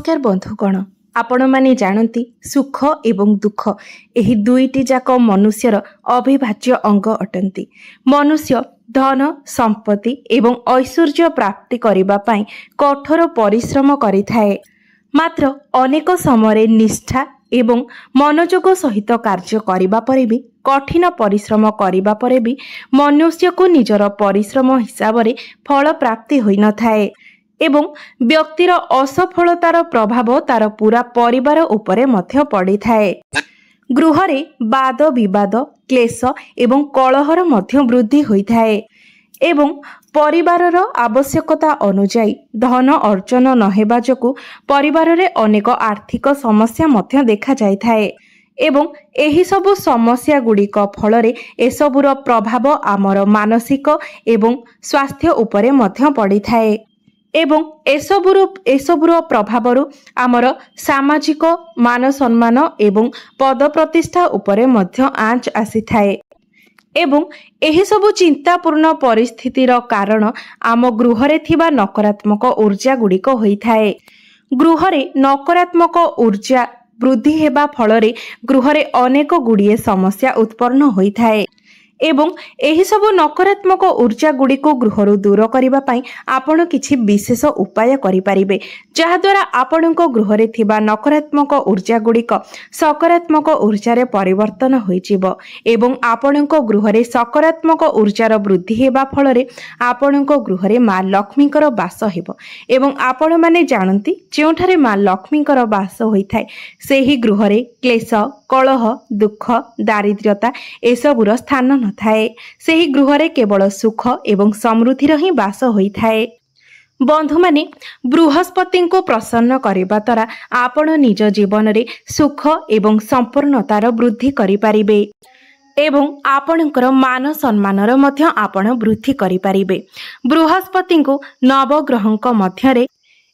ନମସ୍କାର ବନ୍ଧୁଗଣ, ଆପଣମାନେ ଜାଣନ୍ତି ସୁଖ ଏବଂ ଦୁଃଖ ଏହି ଦୁଇଟି ଯାକ ମନୁଷ୍ୟର ଅବିଭାଜ୍ୟ ଅଙ୍ଗ ଅଟନ୍ତି। ମନୁଷ୍ୟ ଧନ ସମ୍ପତ୍ତି ଏବଂ ଐଶ୍ୱର୍ଯ୍ୟ ପ୍ରାପ୍ତି କରିବା ପାଇଁ କଠୋର ପରିଶ୍ରମ କରିଥାଏ। ମାତ୍ର ଅନେକ ସମୟରେ ନିଷ୍ଠା ଏବଂ ମନୋଯୋଗ ସହିତ କାର୍ଯ୍ୟ କରିବା ପରେ ବି, କଠିନ ପରିଶ୍ରମ କରିବା ପରେ ବି ମନୁଷ୍ୟକୁ ନିଜର ପରିଶ୍ରମ ହିସାବରେ ଫଳ ପ୍ରାପ୍ତି ହୋଇନଥାଏ ଏବଂ ବ୍ୟକ୍ତିର ଅସଫଳତାର ପ୍ରଭାବ ତାର ପୁରା ପରିବାର ଉପରେ ମଧ୍ୟ ପଡ଼ିଥାଏ। ଗୃହରେ ବାଦ ବିବାଦ, କ୍ଲେଶ ଏବଂ କଳହର ମଧ୍ୟ ବୃଦ୍ଧି ହୋଇଥାଏ ଏବଂ ପରିବାରର ଆବଶ୍ୟକତା ଅନୁଯାୟୀ ଧନ ଅର୍ଜନ ନ ହେବା ଯୋଗୁଁ ପରିବାରରେ ଅନେକ ଆର୍ଥିକ ସମସ୍ୟା ମଧ୍ୟ ଦେଖାଯାଇଥାଏ ଏବଂ ଏହିସବୁ ସମସ୍ୟା ଗୁଡ଼ିକ ଫଳରେ ଏସବୁର ପ୍ରଭାବ ଆମର ମାନସିକ ଏବଂ ସ୍ୱାସ୍ଥ୍ୟ ଉପରେ ମଧ୍ୟ ପଡ଼ିଥାଏ ଏବଂ ଏସବୁର ପ୍ରଭାବରୁ ଆମର ସାମାଜିକ ମାନ ସମ୍ମାନ ଏବଂ ପଦ ପ୍ରତିଷ୍ଠା ଉପରେ ମଧ୍ୟ ଆଞ୍ଚ ଆସିଥାଏ ଏବଂ ଏହିସବୁ ଚିନ୍ତାପୂର୍ଣ୍ଣ ପରିସ୍ଥିତିର କାରଣ ଆମ ଗୃହରେ ଥିବା ନକାରାତ୍ମକ ଉର୍ଜା ଗୁଡ଼ିକ ହୋଇଥାଏ। ଗୃହରେ ନକାରାତ୍ମକ ଉର୍ଜା ବୃଦ୍ଧି ହେବା ଫଳରେ ଗୃହରେ ଅନେକ ଗୁଡ଼ିଏ ସମସ୍ୟା ଉତ୍ପନ୍ନ ହୋଇଥାଏ ଏବଂ ଏହିସବୁ ନକାରାତ୍ମକ ଉର୍ଜା ଗୁଡ଼ିକୁ ଗୃହରୁ ଦୂର କରିବା ପାଇଁ ଆପଣ କିଛି ବିଶେଷ ଉପାୟ କରିପାରିବେ, ଯାହାଦ୍ୱାରା ଆପଣଙ୍କ ଗୃହରେ ଥିବା ନକାରାତ୍ମକ ଉର୍ଜା ଗୁଡ଼ିକ ସକାରାତ୍ମକ ଉର୍ଜାରେ ପରିବର୍ତ୍ତନ ହୋଇଯିବ ଏବଂ ଆପଣଙ୍କ ଗୃହରେ ସକାରାତ୍ମକ ଉର୍ଜାର ବୃଦ୍ଧି ହେବା ଫଳରେ ଆପଣଙ୍କ ଗୃହରେ ମା ଲକ୍ଷ୍ମୀଙ୍କର ବାସ ହେବ। ଏବଂ ଆପଣମାନେ ଜାଣନ୍ତି, ଯେଉଁଠାରେ ମା ଲକ୍ଷ୍ମୀଙ୍କର ବାସ ହୋଇଥାଏ ସେହି ଗୃହରେ କ୍ଲେଶ, କଳହ, ଦୁଃଖ, ଦାରିଦ୍ର୍ୟତା ଏସବୁର ସ୍ଥାନ ନଥାଏ। ସେହି ଗୃହରେ କେବଳ ସୁଖ ଏବଂ ସମୃଦ୍ଧିର ହିଁ ବାସ ହୋଇଥାଏ। ବନ୍ଧୁମାନେ, ବୃହସ୍ପତିଙ୍କୁ ପ୍ରସନ୍ନ କରିବା ଦ୍ୱାରା ଆପଣ ନିଜ ଜୀବନରେ ସୁଖ ଏବଂ ସମ୍ପୂର୍ଣ୍ଣତାର ବୃଦ୍ଧି କରିପାରିବେ ଏବଂ ଆପଣଙ୍କର ମାନ ସମ୍ମାନର ମଧ୍ୟ ଆପଣ ବୃଦ୍ଧି କରିପାରିବେ। ବୃହସ୍ପତିଙ୍କୁ ନବଗ୍ରହଙ୍କ ମଧ୍ୟରେ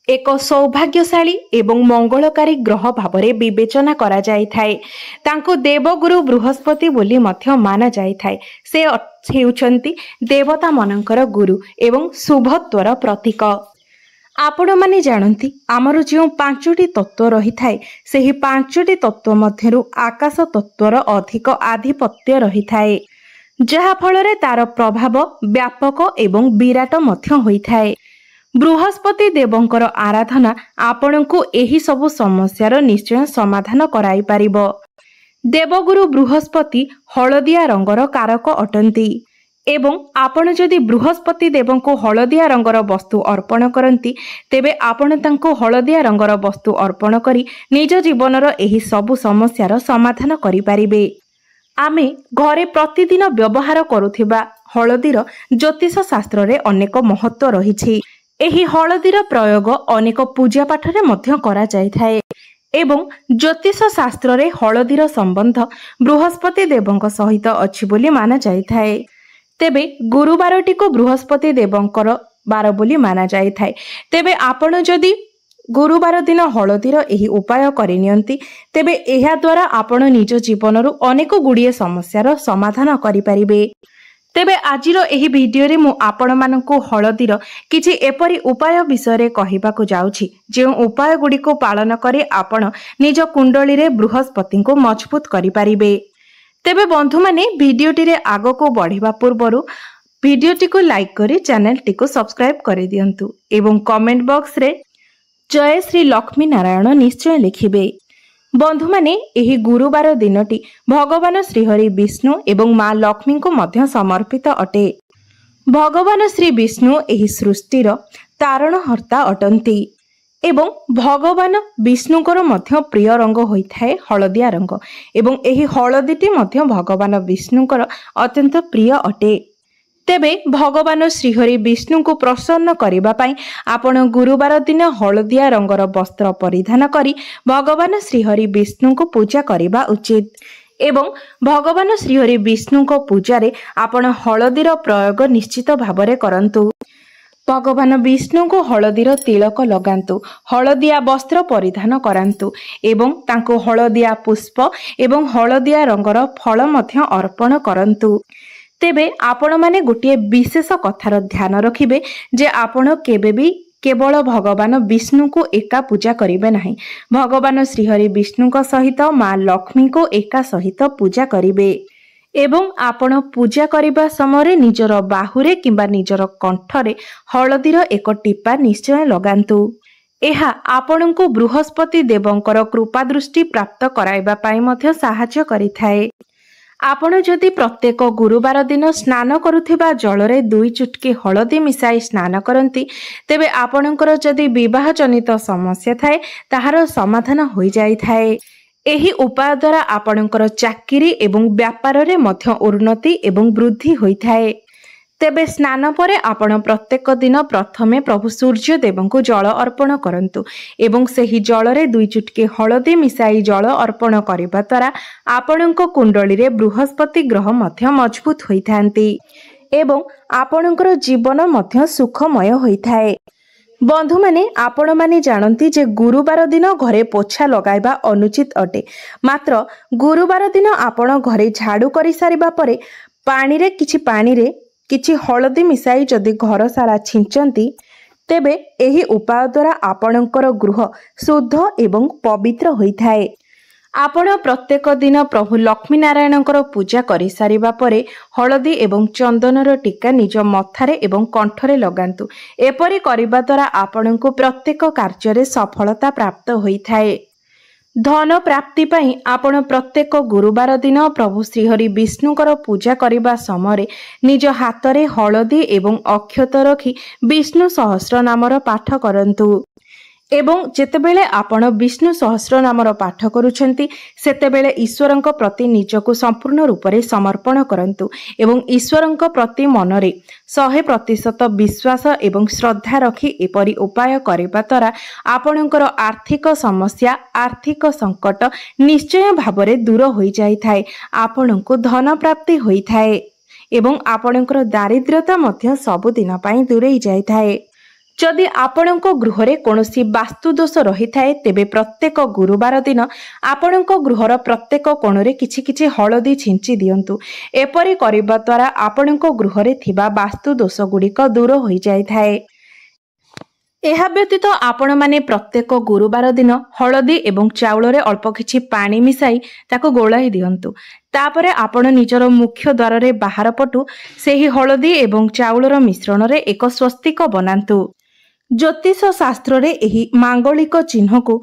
ଏକ ସୌଭାଗ୍ୟଶାଳୀ ଏବଂ ମଙ୍ଗଳକାରୀ ଗ୍ରହ ଭାବରେ ବିବେଚନା କରାଯାଇଥାଏ। ତାଙ୍କୁ ଦେବଗୁରୁ ବୃହସ୍ପତି ବୋଲି ମଧ୍ୟ ମାନାଯାଇଥାଏ। ସେ ହେଉଛନ୍ତି ଦେବତାମାନଙ୍କର ଗୁରୁ ଏବଂ ଶୁଭତ୍ୱର ପ୍ରତୀକ। ଆପଣମାନେ ଜାଣନ୍ତି, ଆମର ଯେଉଁ 5ଟି ତତ୍ତ୍ୱ ରହିଥାଏ ସେହି 5ଟି ତତ୍ତ୍ୱ ମଧ୍ୟରୁ ଆକାଶ ତତ୍ତ୍ୱର ଅଧିକ ଆଧିପତ୍ୟ ରହିଥାଏ, ଯାହାଫଳରେ ତାର ପ୍ରଭାବ ବ୍ୟାପକ ଏବଂ ବିରାଟ ମଧ୍ୟ ହୋଇଥାଏ। ବୃହସ୍ପତି ଦେବଙ୍କର ଆରାଧନା ଆପଣଙ୍କୁ ଏହି ସବୁ ସମସ୍ୟାର ନିଶ୍ଚୟ ସମାଧାନ କରାଇପାରିବ। ଦେବଗୁରୁ ବୃହସ୍ପତି ହଳଦିଆ ରଙ୍ଗର କାରକ ଅଟନ୍ତି ଏବଂ ଆପଣ ଯଦି ବୃହସ୍ପତି ଦେବଙ୍କୁ ହଳଦିଆ ରଙ୍ଗର ବସ୍ତୁ ଅର୍ପଣ କରନ୍ତି, ତେବେ ଆପଣ ତାଙ୍କୁ ହଳଦିଆ ରଙ୍ଗର ବସ୍ତୁ ଅର୍ପଣ କରି ନିଜ ଜୀବନର ଏହି ସବୁ ସମସ୍ୟାର ସମାଧାନ କରିପାରିବେ। ଆମେ ଘରେ ପ୍ରତିଦିନ ବ୍ୟବହାର କରୁଥିବା ହଳଦୀର ଜ୍ୟୋତିଷ ଶାସ୍ତ୍ରରେ ଅନେକ ମହତ୍ଵ ରହିଛି। ଏହି ହଳଦୀର ପ୍ରୟୋଗ ଅନେକ ପୂଜା ପାଠରେ ମଧ୍ୟ କରାଯାଇଥାଏ ଏବଂ ଜ୍ୟୋତିଷ ଶାସ୍ତ୍ରରେ ହଳଦୀର ସମ୍ବନ୍ଧ ବୃହସ୍ପତି ଦେବଙ୍କ ସହିତ ଅଛି ବୋଲି ମାନାଯାଇଥାଏ। ତେବେ ଗୁରୁବାରଟିକୁ ବୃହସ୍ପତି ଦେବଙ୍କର ବାର ବୋଲି ମାନାଯାଇଥାଏ। ତେବେ ଆପଣ ଯଦି ଗୁରୁବାର ଦିନ ହଳଦୀର ଏହି ଉପାୟ କରିନିଅନ୍ତି, ତେବେ ଏହାଦ୍ୱାରା ଆପଣ ନିଜ ଜୀବନରୁ ଅନେକ ଗୁଡ଼ିଏ ସମସ୍ୟାର ସମାଧାନ କରିପାରିବେ। ତେବେ ଆଜିର ଏହି ଭିଡିଓରେ ମୁଁ ଆପଣମାନଙ୍କୁ ହଳଦୀର କିଛି ଏପରି ଉପାୟ ବିଷୟରେ କହିବାକୁ ଯାଉଛି, ଯେଉଁ ଉପାୟ ଗୁଡ଼ିକୁ ପାଳନ କରି ଆପଣ ନିଜ କୁଣ୍ଡଳୀରେ ବୃହସ୍ପତିଙ୍କୁ ମଜବୁତ କରିପାରିବେ। ତେବେ ବନ୍ଧୁମାନେ, ଭିଡିଓଟିରେ ଆଗକୁ ବଢ଼ିବା ପୂର୍ବରୁ ଭିଡିଓଟିକୁ ଲାଇକ୍ କରି ଚ୍ୟାନେଲଟିକୁ ସବସ୍କ୍ରାଇବ୍ କରିଦିଅନ୍ତୁ ଏବଂ କମେଣ୍ଟ ବକ୍ସରେ ଜୟ ଶ୍ରୀ ଲକ୍ଷ୍ମୀ ନାରାୟଣ ନିଶ୍ଚୟ ଲେଖିବେ। ବନ୍ଧୁମାନେ, ଏହି ଗୁରୁବାର ଦିନଟି ଭଗବାନ ଶ୍ରୀହରି ବିଷ୍ଣୁ ଏବଂ ମା ଲକ୍ଷ୍ମୀଙ୍କୁ ମଧ୍ୟ ସମର୍ପିତ ଅଟେ। ଭଗବାନ ଶ୍ରୀ ବିଷ୍ଣୁ ଏହି ସୃଷ୍ଟିର ତାରଣହର୍ତ୍ତା ଅଟନ୍ତି ଏବଂ ଭଗବାନ ବିଷ୍ଣୁଙ୍କର ମଧ୍ୟ ପ୍ରିୟ ରଙ୍ଗ ହୋଇଥାଏ ହଳଦିଆ ରଙ୍ଗ ଏବଂ ଏହି ହଳଦୀଟି ମଧ୍ୟ ଭଗବାନ ବିଷ୍ଣୁଙ୍କର ଅତ୍ୟନ୍ତ ପ୍ରିୟ ଅଟେ। ତେବେ ଭଗବାନ ଶ୍ରୀହରି ବିଷ୍ଣୁଙ୍କୁ ପ୍ରସନ୍ନ କରିବା ପାଇଁ ଆପଣ ଗୁରୁବାର ଦିନ ହଳଦିଆ ରଙ୍ଗର ବସ୍ତ୍ର ପରିଧାନ କରି ଭଗବାନ ଶ୍ରୀହରି ବିଷ୍ଣୁଙ୍କୁ ପୂଜା କରିବା ଉଚିତ ଏବଂ ଭଗବାନ ଶ୍ରୀହରି ବିଷ୍ଣୁଙ୍କ ପୂଜାରେ ଆପଣ ହଳଦୀର ପ୍ରୟୋଗ ନିଶ୍ଚିତ ଭାବରେ କରନ୍ତୁ। ଭଗବାନ ବିଷ୍ଣୁଙ୍କୁ ହଳଦୀର ତିଳକ ଲଗାନ୍ତୁ, ହଳଦିଆ ବସ୍ତ୍ର ପରିଧାନ କରାନ୍ତୁ ଏବଂ ତାଙ୍କୁ ହଳଦିଆ ପୁଷ୍ପ ଏବଂ ହଳଦିଆ ରଙ୍ଗର ଫଳ ମଧ୍ୟ ଅର୍ପଣ କରନ୍ତୁ। ତେବେ ଆପଣମାନେ ଗୋଟିଏ ବିଶେଷ କଥାର ଧ୍ୟାନ ରଖିବେ ଯେ ଆପଣ କେବେ ବି କେବଳ ଭଗବାନ ବିଷ୍ଣୁଙ୍କୁ ଏକା ପୂଜା କରିବେ ନାହିଁ, ଭଗବାନ ଶ୍ରୀହରି ବିଷ୍ଣୁଙ୍କ ସହିତ ମା ଲକ୍ଷ୍ମୀଙ୍କୁ ଏକା ସହିତ ପୂଜା କରିବେ। ଏବଂ ଆପଣ ପୂଜା କରିବା ସମୟରେ ନିଜର ବାହୁରେ କିମ୍ବା ନିଜର କଣ୍ଠରେ ହଳଦୀର ଏକ ଟିପା ନିଶ୍ଚୟ ଲଗାନ୍ତୁ। ଏହା ଆପଣଙ୍କୁ ବୃହସ୍ପତି ଦେବଙ୍କର କୃପା ଦୃଷ୍ଟି ପ୍ରାପ୍ତ କରାଇବା ପାଇଁ ମଧ୍ୟ ସାହାଯ୍ୟ କରିଥାଏ। ଆପଣ ଯଦି ପ୍ରତ୍ୟେକ ଗୁରୁବାର ଦିନ ସ୍ନାନ କରୁଥିବା ଜଳରେ 2 ଚୁଟକି ହଳଦୀ ମିଶାଇ ସ୍ନାନ କରନ୍ତି, ତେବେ ଆପଣଙ୍କର ଯଦି ବିବାହ ଜନିତ ସମସ୍ୟା ଥାଏ ତାହାର ସମାଧାନ ହୋଇଯାଇଥାଏ। ଏହି ଉପାୟ ଦ୍ୱାରା ଆପଣଙ୍କର ଚାକିରି ଏବଂ ବ୍ୟାପାରରେ ମଧ୍ୟ ଉନ୍ନତି ଏବଂ ବୃଦ୍ଧି ହୋଇଥାଏ। ତେବେ ସ୍ନାନ ପରେ ଆପଣ ପ୍ରତ୍ୟେକ ଦିନ ପ୍ରଥମେ ପ୍ରଭୁ ସୂର୍ଯ୍ୟ ଦେବଙ୍କୁ ଜଳ ଅର୍ପଣ କରନ୍ତୁ ଏବଂ ସେହି ଜଳରେ 2 ଚୁଟକି ହଳଦୀ ମିଶାଇ ଜଳ ଅର୍ପଣ କରିବା ଦ୍ୱାରା ଆପଣଙ୍କ କୁଣ୍ଡଳୀରେ ବୃହସ୍ପତି ଗ୍ରହ ମଧ୍ୟ ମଜବୁତ ହୋଇଥାନ୍ତି ଏବଂ ଆପଣଙ୍କର ଜୀବନ ମଧ୍ୟ ସୁଖମୟ ହୋଇଥାଏ। ବନ୍ଧୁମାନେ, ଆପଣମାନେ ଜାଣନ୍ତି ଯେ ଗୁରୁବାର ଦିନ ଘରେ ପୋଛା ଲଗାଇବା ଅନୁଚିତ ଅଟେ। ମାତ୍ର ଗୁରୁବାର ଦିନ ଆପଣ ଘରେ ଝାଡୁ କରିସାରିବା ପରେ ପାଣିରେ କିଛି ପାଣିରେ କିଛି ହଳଦୀ ମିଶାଇ ଯଦି ଘର ସାରା ଛିଞ୍ଚନ୍ତି, ତେବେ ଏହି ଉପାୟ ଦ୍ୱାରା ଆପଣଙ୍କର ଗୃହ ଶୁଦ୍ଧ ଏବଂ ପବିତ୍ର ହୋଇଥାଏ। ଆପଣ ପ୍ରତ୍ୟେକ ଦିନ ପ୍ରଭୁ ଲକ୍ଷ୍ମୀ ନାରାୟଣଙ୍କର ପୂଜା କରିସାରିବା ପରେ ହଳଦୀ ଏବଂ ଚନ୍ଦନର ଟୀକା ନିଜ ମଥାରେ ଏବଂ କଣ୍ଠରେ ଲଗାନ୍ତୁ। ଏପରି କରିବା ଦ୍ୱାରା ଆପଣଙ୍କୁ ପ୍ରତ୍ୟେକ କାର୍ଯ୍ୟରେ ସଫଳତା ପ୍ରାପ୍ତ ହୋଇଥାଏ। ଧନ ପ୍ରାପ୍ତି ପାଇଁ ଆପଣ ପ୍ରତ୍ୟେକ ଗୁରୁବାର ଦିନ ପ୍ରଭୁ ଶ୍ରୀହରି ବିଷ୍ଣୁଙ୍କର ପୂଜା କରିବା ସମୟରେ ନିଜ ହାତରେ ହଳଦୀ ଏବଂ ଅକ୍ଷତ ରଖି ବିଷ୍ଣୁ ସହସ୍ର ନାମର ପାଠ କରନ୍ତୁ। ଏବଂ ଯେତେବେଳେ ଆପଣ ବିଷ୍ଣୁ ସହସ୍ର ନାମର ପାଠ କରୁଛନ୍ତି, ସେତେବେଳେ ଈଶ୍ୱରଙ୍କ ପ୍ରତି ନିଜକୁ ସମ୍ପୂର୍ଣ୍ଣ ରୂପରେ ସମର୍ପଣ କରନ୍ତୁ ଏବଂ ଈଶ୍ୱରଙ୍କ ପ୍ରତି ମନରେ 100% ବିଶ୍ୱାସ ଏବଂ ଶ୍ରଦ୍ଧା ରଖି ଏପରି ଉପାୟ କରିବା ଦ୍ୱାରା ଆପଣଙ୍କର ଆର୍ଥିକ ସମସ୍ୟା, ଆର୍ଥିକ ସଙ୍କଟ ନିଶ୍ଚୟ ଭାବରେ ଦୂର ହୋଇଯାଇଥାଏ। ଆପଣଙ୍କୁ ଧନ ପ୍ରାପ୍ତି ହୋଇଥାଏ ଏବଂ ଆପଣଙ୍କର ଦାରିଦ୍ର୍ୟତା ମଧ୍ୟ ସବୁଦିନ ପାଇଁ ଦୂରେଇ ଯାଇଥାଏ। ଯଦି ଆପଣଙ୍କ ଗୃହରେ କୌଣସି ବାସ୍ତୁଦୋଷ ରହିଥାଏ, ତେବେ ପ୍ରତ୍ୟେକ ଗୁରୁବାର ଦିନ ଆପଣଙ୍କ ଗୃହର ପ୍ରତ୍ୟେକ କୋଣରେ କିଛି କିଛି ହଳଦୀ ଛିଞ୍ଚି ଦିଅନ୍ତୁ। ଏପରି କରିବା ଦ୍ୱାରା ଆପଣଙ୍କ ଗୃହରେ ଥିବା ବାସ୍ତୁଦୋଷ ଗୁଡ଼ିକ ଦୂର ହୋଇଯାଇଥାଏ। ଏହା ବ୍ୟତୀତ ଆପଣମାନେ ପ୍ରତ୍ୟେକ ଗୁରୁବାର ଦିନ ହଳଦୀ ଏବଂ ଚାଉଳରେ ଅଳ୍ପ କିଛି ପାଣି ମିଶାଇ ତାକୁ ଗୋଳାଇ ଦିଅନ୍ତୁ। ତାପରେ ଆପଣ ନିଜର ମୁଖ୍ୟ ଦ୍ୱାରରେ ବାହାର ପଟୁ ସେହି ହଳଦୀ ଏବଂ ଚାଉଳର ମିଶ୍ରଣରେ ଏକ ସ୍ୱସ୍ତିକ ବନାନ୍ତୁ। ଜ୍ୟୋତିଷ ଶାସ୍ତ୍ରରେ ଏହି ମାଙ୍ଗଳିକ ଚିହ୍ନକୁ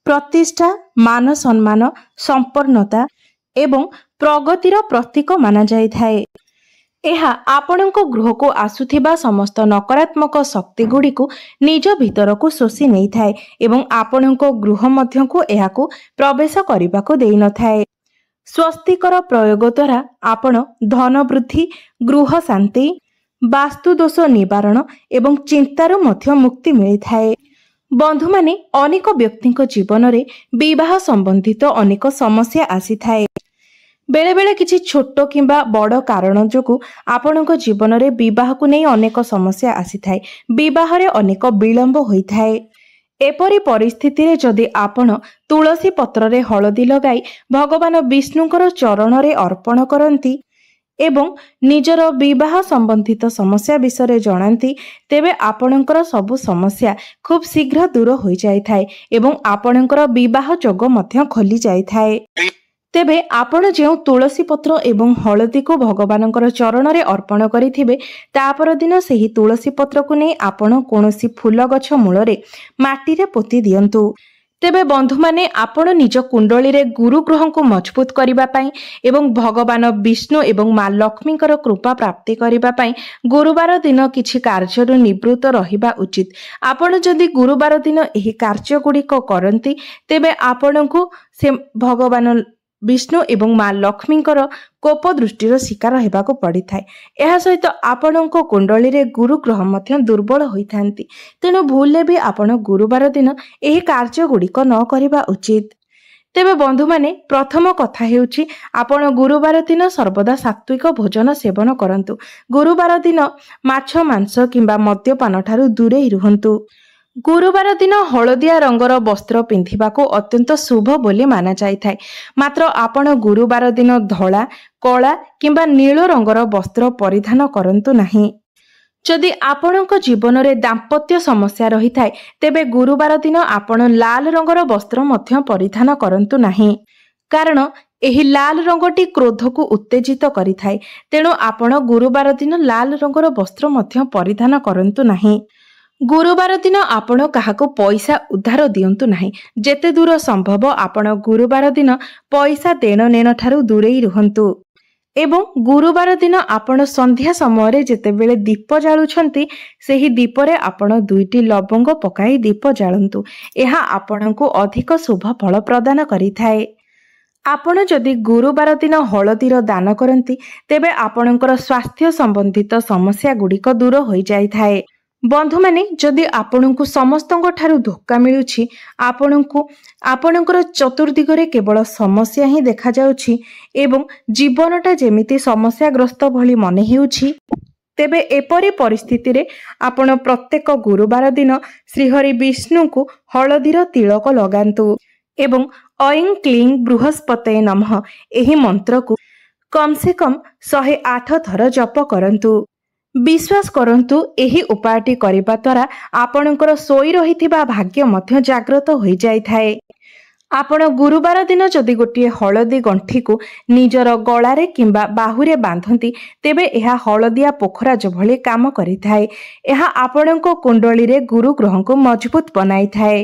ପ୍ରତିଷ୍ଠା, ମାନ ସମ୍ମାନ, ସମ୍ପନ୍ନତା ଏବଂ ପ୍ରଗତିର ପ୍ରତୀକ ମାନାଯାଇଥାଏ। ଏହା ଆପଣଙ୍କ ଗୃହକୁ ଆସୁଥିବା ସମସ୍ତ ନକାରାତ୍ମକ ଶକ୍ତିଗୁଡ଼ିକୁ ନିଜ ଭିତରକୁ ଶୋଷି ନେଇଥାଏ ଏବଂ ଆପଣଙ୍କ ଗୃହ ମଧ୍ୟକୁ ଏହାକୁ ପ୍ରବେଶ କରିବାକୁ ଦେଇନଥାଏ। ସ୍ୱସ୍ତିକର ପ୍ରୟୋଗ ଦ୍ୱାରା ଆପଣ ଧନ ବୃଦ୍ଧି, ଗୃହ ଶାନ୍ତି, ବାସ୍ତୁଦୋଷ ନିବାରଣ ଏବଂ ଚିନ୍ତାରୁ ମଧ୍ୟ ମୁକ୍ତି ମିଳିଥାଏ। ବନ୍ଧୁମାନେ, ଅନେକ ବ୍ୟକ୍ତିଙ୍କ ଜୀବନରେ ବିବାହ ସମ୍ବନ୍ଧିତ ଅନେକ ସମସ୍ୟା ଆସିଥାଏ। ବେଳେବେଳେ କିଛି ଛୋଟ କିମ୍ବା ବଡ଼ କାରଣ ଯୋଗୁଁ ଆପଣଙ୍କ ଜୀବନରେ ବିବାହକୁ ନେଇ ଅନେକ ସମସ୍ୟା ଆସିଥାଏ, ବିବାହରେ ଅନେକ ବିଳମ୍ବ ହୋଇଥାଏ। ଏପରି ପରିସ୍ଥିତିରେ ଯଦି ଆପଣ ତୁଳସୀ ପତ୍ରରେ ହଳଦୀ ଲଗାଇ ଭଗବାନ ବିଷ୍ଣୁଙ୍କର ଚରଣରେ ଅର୍ପଣ କରନ୍ତି ଏବଂ ନିଜର ବିବାହ ସମ୍ବନ୍ଧିତ ସମସ୍ୟା ବିଷୟରେ ଜଣାନ୍ତି, ତେବେ ଆପଣଙ୍କର ସବୁ ସମସ୍ୟା ଖୁବ୍ ଶୀଘ୍ର ଦୂର ହୋଇଯାଇଥାଏ ଏବଂ ଆପଣଙ୍କର ବିବାହ ଯୋଗ ମଧ୍ୟ ଖୋଲି ଯାଇଥାଏ। ତେବେ ଆପଣ ଯେଉଁ ତୁଳସୀ ପତ୍ର ଏବଂ ହଳଦୀକୁ ଭଗବାନଙ୍କର ଚରଣରେ ଅର୍ପଣ କରିଥିବେ, ତା ପରଦିନ ସେହି ତୁଳସୀ ପତ୍ରକୁ ନେଇ ଆପଣ କୌଣସି ଫୁଲ ଗଛ ମୂଳରେ ମାଟିରେ ପୋତି ଦିଅନ୍ତୁ। ତେବେ ବନ୍ଧୁମାନେ, ଆପଣ ନିଜ କୁଣ୍ଡଳୀରେ ଗୁରୁ ଗ୍ରହଙ୍କୁ ମଜବୁତ କରିବା ପାଇଁ ଏବଂ ଭଗବାନ ବିଷ୍ଣୁ ଏବଂ ମା ଲକ୍ଷ୍ମୀଙ୍କର କୃପା ପ୍ରାପ୍ତି କରିବା ପାଇଁ ଗୁରୁବାର ଦିନ କିଛି କାର୍ଯ୍ୟରୁ ନିବୃତ୍ତ ରହିବା ଉଚିତ। ଆପଣ ଯଦି ଗୁରୁବାର ଦିନ ଏହି କାର୍ଯ୍ୟଗୁଡ଼ିକ କରନ୍ତି, ତେବେ ଆପଣଙ୍କୁ ସେ ଭଗବାନ ବିଷ୍ଣୁ ଏବଂ ମା ଲକ୍ଷ୍ମୀଙ୍କର କୋପ ଦୃଷ୍ଟିର ଶିକାର ହେବାକୁ ପଡ଼ିଥାଏ। ଏହା ସହିତ ଆପଣଙ୍କ କୁଣ୍ଡଳୀରେ ଗୁରୁ ଗ୍ରହ ମଧ୍ୟ ଦୁର୍ବଳ ହୋଇଥାନ୍ତି। ତେଣୁ ଭୁଲରେ ବି ଆପଣ ଗୁରୁବାର ଦିନ ଏହି କାର୍ଯ୍ୟଗୁଡ଼ିକ ନ କରିବା ଉଚିତ। ତେବେ ବନ୍ଧୁମାନେ, ପ୍ରଥମ କଥା ହେଉଛି ଆପଣ ଗୁରୁବାର ଦିନ ସର୍ବଦା ସାତ୍ವಿକ ଭୋଜନ ସେବନ କରନ୍ତୁ। ଗୁରୁବାର ଦିନ ମାଛ, ମାଂସ କିମ୍ବା ମଦ୍ୟପାନ ଠାରୁ ଦୂରେଇ ରୁହନ୍ତୁ। ଗୁରୁବାର ଦିନ ହଳଦିଆ ରଙ୍ଗର ବସ୍ତ୍ର ପିନ୍ଧିବାକୁ ଅତ୍ୟନ୍ତ ଶୁଭ ବୋଲି ମାନାଯାଇଥାଏ। ମାତ୍ର ଆପଣ ଗୁରୁବାର ଦିନ ଧଳା, କଳା କିମ୍ବା ନୀଳ ରଙ୍ଗର ବସ୍ତ୍ର ପରିଧାନ କରନ୍ତୁ ନାହିଁ। ଯଦି ଆପଣଙ୍କ ଜୀବନରେ ଦାମ୍ପତ୍ୟ ସମସ୍ୟା ରହିଥାଏ, ତେବେ ଗୁରୁବାର ଦିନ ଆପଣ ଲାଲ ରଙ୍ଗର ବସ୍ତ୍ର ମଧ୍ୟ ପରିଧାନ କରନ୍ତୁ ନାହିଁ, କାରଣ ଏହି ଲାଲ ରଙ୍ଗଟି କ୍ରୋଧକୁ ଉତ୍ତେଜିତ କରିଥାଏ। ତେଣୁ ଆପଣ ଗୁରୁବାର ଦିନ ଲାଲ ରଙ୍ଗର ବସ୍ତ୍ର ମଧ୍ୟ ପରିଧାନ କରନ୍ତୁ ନାହିଁ। ଗୁରୁବାର ଦିନ ଆପଣ କାହାକୁ ପଇସା ଉଧାର ଦିଅନ୍ତୁ ନାହିଁ। ଯେତେ ଦୂର ସମ୍ଭବ ଆପଣ ଗୁରୁବାର ଦିନ ପଇସା ଦେଣ ନେଣ ଠାରୁ ଦୂରେଇ ରୁହନ୍ତୁ। ଏବଂ ଗୁରୁବାର ଦିନ ଆପଣ ସନ୍ଧ୍ୟା ସମୟରେ ଯେତେବେଳେ ଦୀପ ଜାଳୁଛନ୍ତି, ସେହି ଦୀପରେ ଆପଣ 2ଟି ଲବଙ୍ଗ ପକାଇ ଦୀପ ଜାଳନ୍ତୁ। ଏହା ଆପଣଙ୍କୁ ଅଧିକ ଶୁଭ ଫଳ ପ୍ରଦାନ କରିଥାଏ। ଆପଣ ଯଦି ଗୁରୁବାର ଦିନ ହଳଦୀର ଦାନ କରନ୍ତି, ତେବେ ଆପଣଙ୍କର ସ୍ୱାସ୍ଥ୍ୟ ସମ୍ବନ୍ଧିତ ସମସ୍ୟା ଗୁଡ଼ିକ ଦୂର ହୋଇଯାଇଥାଏ। ବନ୍ଧୁମାନେ, ଯଦି ଆପଣଙ୍କୁ ସମସ୍ତଙ୍କ ଠାରୁ ଧୋକା ମିଳୁଛି, ଆପଣଙ୍କୁ ଆପଣଙ୍କର ଚତୁର୍ଦିଗରେ କେବଳ ସମସ୍ୟା ହିଁ ଦେଖାଯାଉଛି ଏବଂ ଜୀବନଟା ଯେମିତି ସମସ୍ୟାଗ୍ରସ୍ତ ଭଳି ମନେ ହେଉଛି, ତେବେ ଏପରି ପରିସ୍ଥିତିରେ ଆପଣ ପ୍ରତ୍ୟେକ ଗୁରୁବାର ଦିନ ଶ୍ରୀହରି ବିଷ୍ଣୁଙ୍କୁ ହଳଦୀର ତିଳକ ଲଗାନ୍ତୁ ଏବଂ ଐଂ କ୍ଲିଂ ବୃହସ୍ପତୟେ ନମଃ ଏହି ମନ୍ତ୍ରକୁ କମ୍ ସେ କମ୍ 108 ଥର ଜପ କରନ୍ତୁ। ବିଶ୍ୱାସ କରନ୍ତୁ, ଏହି ଉପାୟଟି କରିବା ଦ୍ୱାରା ଆପଣଙ୍କର ଶୋଇ ରହିଥିବା ଭାଗ୍ୟ ମଧ୍ୟ ଜାଗ୍ରତ ହୋଇଯାଇଥାଏ। ଆପଣ ଗୁରୁବାର ଦିନ ଯଦି ଗୋଟିଏ ହଳଦୀ ଗଣ୍ଠିକୁ ନିଜର ଗଳାରେ କିମ୍ବା ବାହୁରେ ବାନ୍ଧନ୍ତି, ତେବେ ଏହା ହଳଦିଆ ପୋଖରାଜ ଭଳି କାମ କରିଥାଏ। ଏହା ଆପଣଙ୍କ କୁଣ୍ଡଳୀରେ ଗୁରୁ ଗ୍ରହଙ୍କୁ ମଜବୁତ ବନାଇଥାଏ।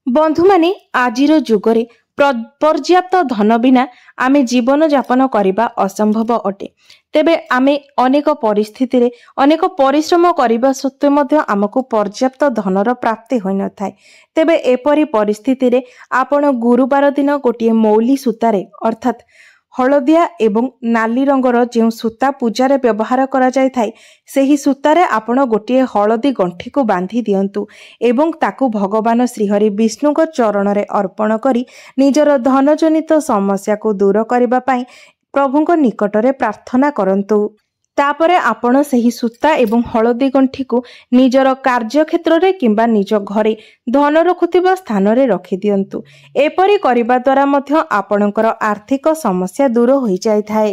ବନ୍ଧୁମାନେ, ଆଜିର ଯୁଗରେ ପର୍ଯ୍ୟାପ୍ତ ଧନ ବିନା ଆମେ ଜୀବନଯାପନ କରିବା ଅସମ୍ଭବ ଅଟେ। ତେବେ ଆମେ ଅନେକ ପରିସ୍ଥିତିରେ ଅନେକ ପରିଶ୍ରମ କରିବା ସତ୍ତ୍ୱେ ମଧ୍ୟ ଆମକୁ ପର୍ଯ୍ୟାପ୍ତ ଧନର ପ୍ରାପ୍ତି ହୋଇନଥାଏ। ତେବେ ଏପରି ପରିସ୍ଥିତିରେ ଆପଣ ଗୁରୁବାର ଦିନ ଗୋଟିଏ ମୌଲି ସୂତାରେ, ଅର୍ଥାତ୍ ହଳଦିଆ ଏବଂ ନାଲି ରଙ୍ଗର ଯେଉଁ ସୂତା ପୂଜାରେ ବ୍ୟବହାର କରାଯାଇଥାଏ, ସେହି ସୂତାରେ ଆପଣ ଗୋଟିଏ ହଳଦୀ ଗଣ୍ଠିକୁ ବାନ୍ଧି ଦିଅନ୍ତୁ ଏବଂ ତାକୁ ଭଗବାନ ଶ୍ରୀହରି ବିଷ୍ଣୁଙ୍କ ଚରଣରେ ଅର୍ପଣ କରି ନିଜର ଧନଜନିତ ସମସ୍ୟାକୁ ଦୂର କରିବା ପାଇଁ ପ୍ରଭୁଙ୍କ ନିକଟରେ ପ୍ରାର୍ଥନା କରନ୍ତୁ। ତାପରେ ଆପଣ ସେହି ସୂତା ଏବଂ ହଳଦୀ ଗଣ୍ଠିକୁ ନିଜର କାର୍ଯ୍ୟକ୍ଷେତ୍ରରେ କିମ୍ବା ନିଜ ଘରେ ଧନ ରଖୁଥିବା ସ୍ଥାନରେ ରଖିଦିଅନ୍ତୁ। ଏପରି କରିବା ଦ୍ୱାରା ମଧ୍ୟ ଆପଣଙ୍କର ଆର୍ଥିକ ସମସ୍ୟା ଦୂର ହୋଇଯାଇଥାଏ।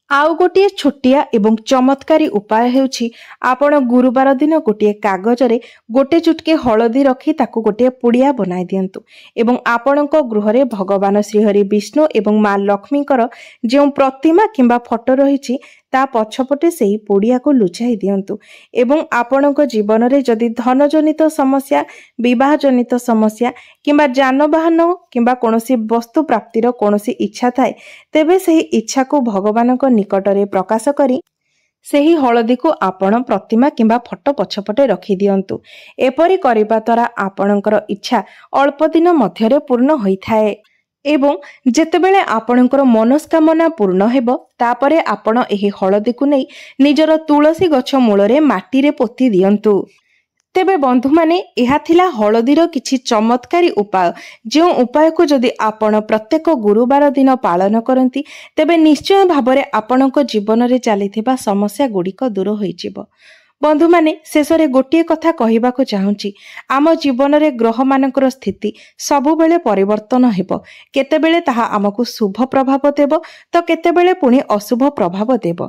ଆଉ ଗୋଟିଏ ଛୋଟିଆ ଏବଂ ଚମତ୍କାରୀ ଉପାୟ ହେଉଛି, ଆପଣ ଗୁରୁବାର ଦିନ ଗୋଟିଏ କାଗଜରେ ଗୋଟେ ଚୁଟକି ହଳଦୀ ରଖି ତାକୁ ଗୋଟିଏ ପୁଡ଼ିଆ ବନାଇ ଦିଅନ୍ତୁ ଏବଂ ଆପଣଙ୍କ ଗୃହରେ ଭଗବାନ ଶ୍ରୀହରି ବିଷ୍ଣୁ ଏବଂ ମା ଲକ୍ଷ୍ମୀଙ୍କର ଯେଉଁ ପ୍ରତିମା କିମ୍ବା ଫଟୋ ରହିଛି, ତା ପଛପଟେ ସେହି ପୁଡ଼ିଆକୁ ଲୁଚାଇ ଦିଅନ୍ତୁ। ଏବଂ ଆପଣଙ୍କ ଜୀବନରେ ଯଦି ଧନଜନିତ ସମସ୍ୟା, ବିବାହଜନିତ ସମସ୍ୟା କିମ୍ବା ଯାନବାହନ କିମ୍ବା କୌଣସି ବସ୍ତୁ ପ୍ରାପ୍ତିର କୌଣସି ଇଚ୍ଛା ଥାଏ, ତେବେ ସେହି ଇଚ୍ଛାକୁ ଭଗବାନଙ୍କ ନିକଟରେ ପ୍ରକାଶ କରି ସେହି ହଳଦୀକୁ ଆପଣ ପ୍ରତିମା କିମ୍ବା ଫଟୋ ପଛପଟେ ରଖିଦିଅନ୍ତୁ। ଏପରି କରିବା ଦ୍ୱାରା ଆପଣଙ୍କର ଇଚ୍ଛା ଅଳ୍ପ ଦିନ ମଧ୍ୟରେ ପୂର୍ଣ୍ଣ ହୋଇଥାଏ। ଏବଂ ଯେତେବେଳେ ଆପଣଙ୍କର ମନସ୍କାମନା ପୂର୍ଣ୍ଣ ହେବ, ତାପରେ ଆପଣ ଏହି ହଳଦୀକୁ ନେଇ ନିଜର ତୁଳସୀ ଗଛ ମୂଳରେ ମାଟିରେ ପୋତି ଦିଅନ୍ତୁ। ତେବେ ବନ୍ଧୁମାନେ, ଏହା ଥିଲା ହଳଦୀର କିଛି ଚମତ୍କାରୀ ଉପାୟ, ଯେଉଁ ଉପାୟକୁ ଯଦି ଆପଣ ପ୍ରତ୍ୟେକ ଗୁରୁବାର ଦିନ ପାଳନ କରନ୍ତି, ତେବେ ନିଶ୍ଚୟ ଭାବରେ ଆପଣଙ୍କ ଜୀବନରେ ଚାଲିଥିବା ସମସ୍ୟା ଗୁଡ଼ିକ ଦୂର ହୋଇଯିବ। ବନ୍ଧୁମାନେ, ଶେଷରେ ଗୋଟିଏ କଥା କହିବାକୁ ଚାହୁଁଛି। ଆମ ଜୀବନରେ ଗ୍ରହମାନଙ୍କର ସ୍ଥିତି ସବୁବେଳେ ପରିବର୍ତ୍ତନ ହେବ। କେତେବେଳେ ତାହା ଆମକୁ ଶୁଭ ପ୍ରଭାବ ଦେବ ତ କେତେବେଳେ ପୁଣି ଅଶୁଭ ପ୍ରଭାବ ଦେବ।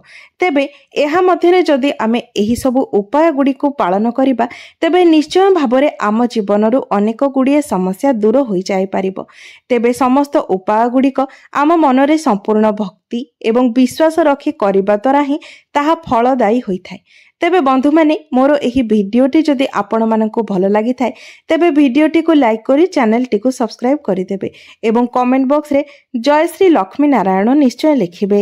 ତେବେ ଏହା ମଧ୍ୟରେ ଯଦି ଆମେ ଏହିସବୁ ଉପାୟ ଗୁଡ଼ିକୁ ପାଳନ କରିବା, ତେବେ ନିଶ୍ଚୟ ଭାବରେ ଆମ ଜୀବନରୁ ଅନେକ ଗୁଡ଼ିଏ ସମସ୍ୟା ଦୂର ହୋଇଯାଇପାରିବ। ତେବେ ସମସ୍ତ ଉପାୟ ଗୁଡ଼ିକ ଆମ ମନରେ ସମ୍ପୂର୍ଣ୍ଣ ଭକ୍ତି ଏବଂ ବିଶ୍ୱାସ ରଖି କରିବା ଦ୍ୱାରା ହିଁ ତାହା ଫଳଦାୟୀ ହୋଇଥାଏ। ତେବେ ବନ୍ଧୁମାନେ, ମୋର ଏହି ଭିଡ଼ିଓଟି ଯଦି ଆପଣମାନଙ୍କୁ ଭଲ ଲାଗିଥାଏ, ତେବେ ଭିଡ଼ିଓଟିକୁ ଲାଇକ୍ କରି ଚ୍ୟାନେଲଟିକୁ ସବସ୍କ୍ରାଇବ୍ କରିଦେବେ ଏବଂ କମେଣ୍ଟ ବକ୍ସରେ ଜୟ ଶ୍ରୀ ଲକ୍ଷ୍ମୀ ନାରାୟଣ ନିଶ୍ଚୟ ଲେଖିବେ।